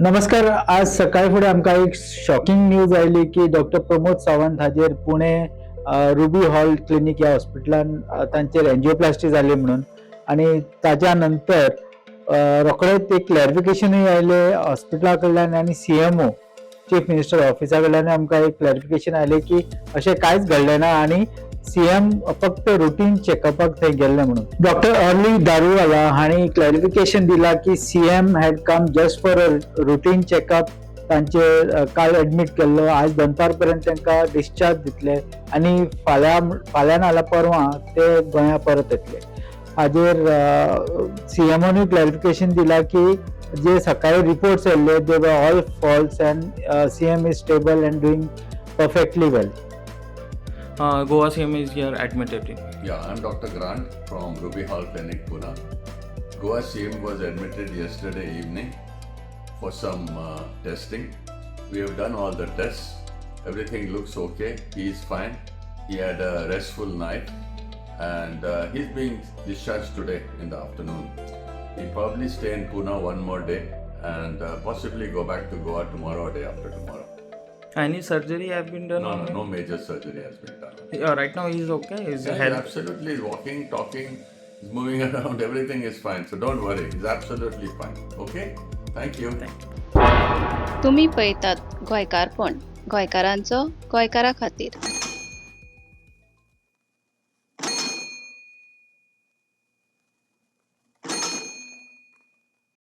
नमस्कार. आज सकाळी फुडें आमकां एक शॉकिंग न्यूज आयली की डॉक्टर प्रमोद सावंत हाजेर पुणे रुबी हॉल क्लिनिक ह्या हॉस्पिटलान तांचेर एन्जिओप्लास्टी जाली म्हणून. आनी ताच्या नंतर रोखडेच एक क्लॅरिफिकेशनूय आयलें हॉस्पिटला कडल्यान आनी सीएमओ, चीफ मिनिस्टर ऑफिसा कडल्यान आमकां एक क्लॅरिफिकेशन आयलें की अशें कांयच घडलें ना आनी सीएम फक्त रुटीन चेकअपाक थंय गेल्ले म्हणून. डॉक्टर अर्ली दारुवाला हांणी क्लॅरिफिकेशन दिला की CM had come just for a routine checkup. तांचे काल एडमीट केल्लो, आज दनपार पर्यंत तांकां डिस्चार्ज दितले आनी फाल्यां, फाल्यां नाल्यार परवां ते गोंया परत येतले. हाजेर सीएमओनूय क्लॅरिफिकेशन दिला की जे सकाळी रिपोर्ट्स येयल्ले, they were all false and CM is stable and doing perfectly well. Goa CM is here admitted in. Yeah, I'm Dr. Grant from Ruby Hall Clinic, Pune. Goa CM was admitted yesterday evening for some testing. We have done all the tests. Everything looks okay. He is fine. He had a restful night and he's being discharged today in the afternoon. He'll probably stay in Pune one more day and possibly go back to Goa tomorrow or day after tomorrow. Any surgery have been done No, on no, him? No major surgery has been done. Right now he is okay. His Yeah, he's health. Absolutely walking, talking, he's moving around, everything is fine. So don't worry, he's absolutely fine. Okay? Thank you. Thank you. तुमी पळयतात गोंयकारपण, गोंयकारांचो गोंयकारा खातीर.